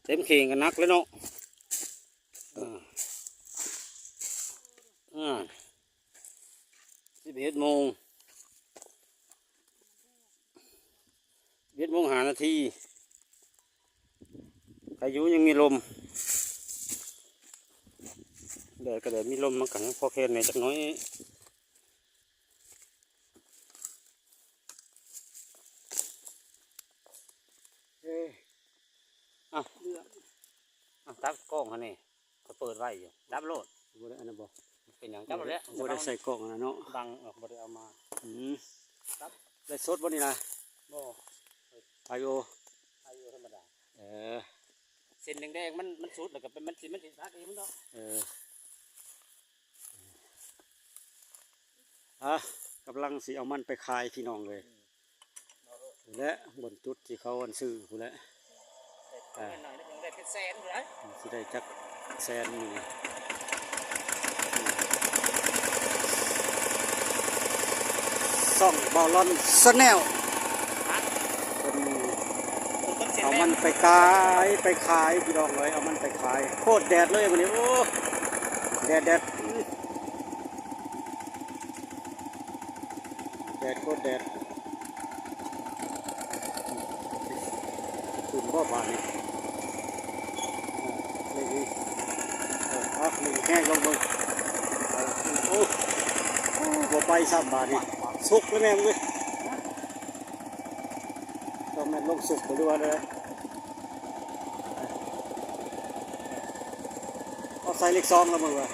ເຕັມເຂ່ງກໍໜັກແລ້ວເນາະ. ອ່າ ອ່າ ສິບເອັດໂມງ ສິບເອັດໂມງຫ້ານາທີ ພາຍຸຍັງມີລົມ ແດດກໍແດດ ມີລົມ ມັນກໍຍັງພໍແຄນແດ່ຈັກໜ້ອຍ. ເອີ ເອົ້າ ເອົາ ຕັດກ້ອງຫັ້ນນີ້ ຂ້ອຍເປີດໄວ້ຢູ່ ດັບໂລດ. ບໍ່ໄດ້ອັນນັ້ນບໍ່? ເປັນຫຍັງ? ຈັບໂລດແຫຼະ. ບໍ່ໄດ້ໃສ່ກ້ອງອັນນັ້ນເນາະ ບັງ ເອີ ບໍ່ໄດ້ເອົາມາ. ອືມ ດັບ. ໄລຟ໌ສົດບໍ່ນີ້ນະ? ບໍ່ ຖ່າຍວິດີໂອ ຖ່າຍວິດີໂອທຳມະດາ. ເອີ ເສັ້ນແດງໆ ມັນ ມັນສຸດແລ້ວກໍເປັນ ມັນຊິ ມັນຊິຕັດເອງມັນດອກ. ເອີ ອ່ະ ກຳລັງຊິເອົາມັນໄປຂາຍພີ່ນ້ອງເອີຍ. ພຸ້ນແຫຼະ ບ່ອນຈຸດທີ່ເຂົາອັນຊື້ພຸ້ນແຫຼະ. ອ່າ ຊິໄດ້ຈັກແສນນີ້. ຊ່ອງບ່າວລອນແຊນແນວ ເພິ່ນເອົາມັນໄປຂາຍ ໄປຂາຍ ພີ່ນ້ອງເອີຍ ເອົາມັນໄປຂາຍ. ໂຄດແດດເລີຍມື້ນີ້ ໂອ້ ແດດ ແດດ ແດດ ໂຄດແດດ. ຂຶ້ນບໍ່ບາດນີ້? ເອີ ເລັ່ງນີ້ ເອີ ເອົາ ເລັ່ງແຮງລອງເບິ່ງ. ເອີ ໂອ້ ໂອ້ ບໍ່ໄປຊ້ຳບາດນີ້. ສຸກແລ້ວແມ່ມຶງເອີຍ. ຕ້ອງແມ່ນລົງສຸກບໍ່ ຫຼືວ່າແນວໃດ? ເອົາໃສ່ເລກສອງລະເບິ່ງວ່າ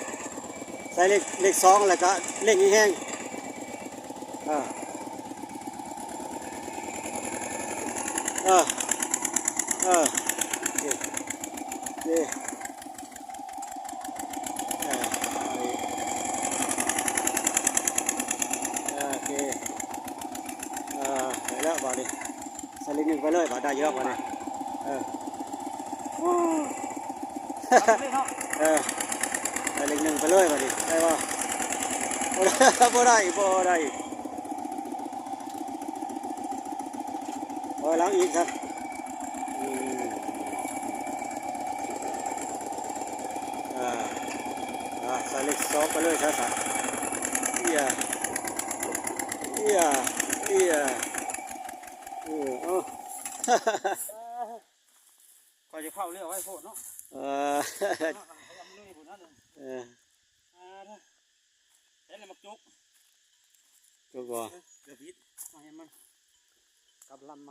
ໃສ່ເລກ ເລກສອງ ແລ້ວກະເລັ່ງແຮງໆ. ເອີ ເອີ ເອີ ໂອເຄ ໂອເຄ ເອີ ໂອເຄ ເອີ ໄດ້ແລ້ວບາດນີ້. ໃສ່ເລກໜຶ່ງໄປເລີຍບາດ ໄດ້ຢູ່ດອກບາດນີ້. ເອີ ເອີ ໃສ່ເລກໜຶ່ງໄປເລີຍບາດນີ້ ໄດ້ບໍ່? ບໍ່ໄດ້ ບໍ່ໄດ້ ບໍ່ໄດ້. ເອົາຫຼັງອີກຊະ. ອືມ ອ່າ ອ່າ ໃສ່ເລກສອງໄປເລີຍຊະ ຊະ. ເອີ ເອີ ເອີ ເອີ ເອົາ ຂ້ອຍຈະເຂົ້າເລືອກໄວໂພດເນາະ. ເອີ ເອີ ເຫັນແລ້ວມັກຈຸກ ຈຸກບໍ່? ເອີ ເກືອບຜິດ ມາເຫັນມັນກັບລຳມາ.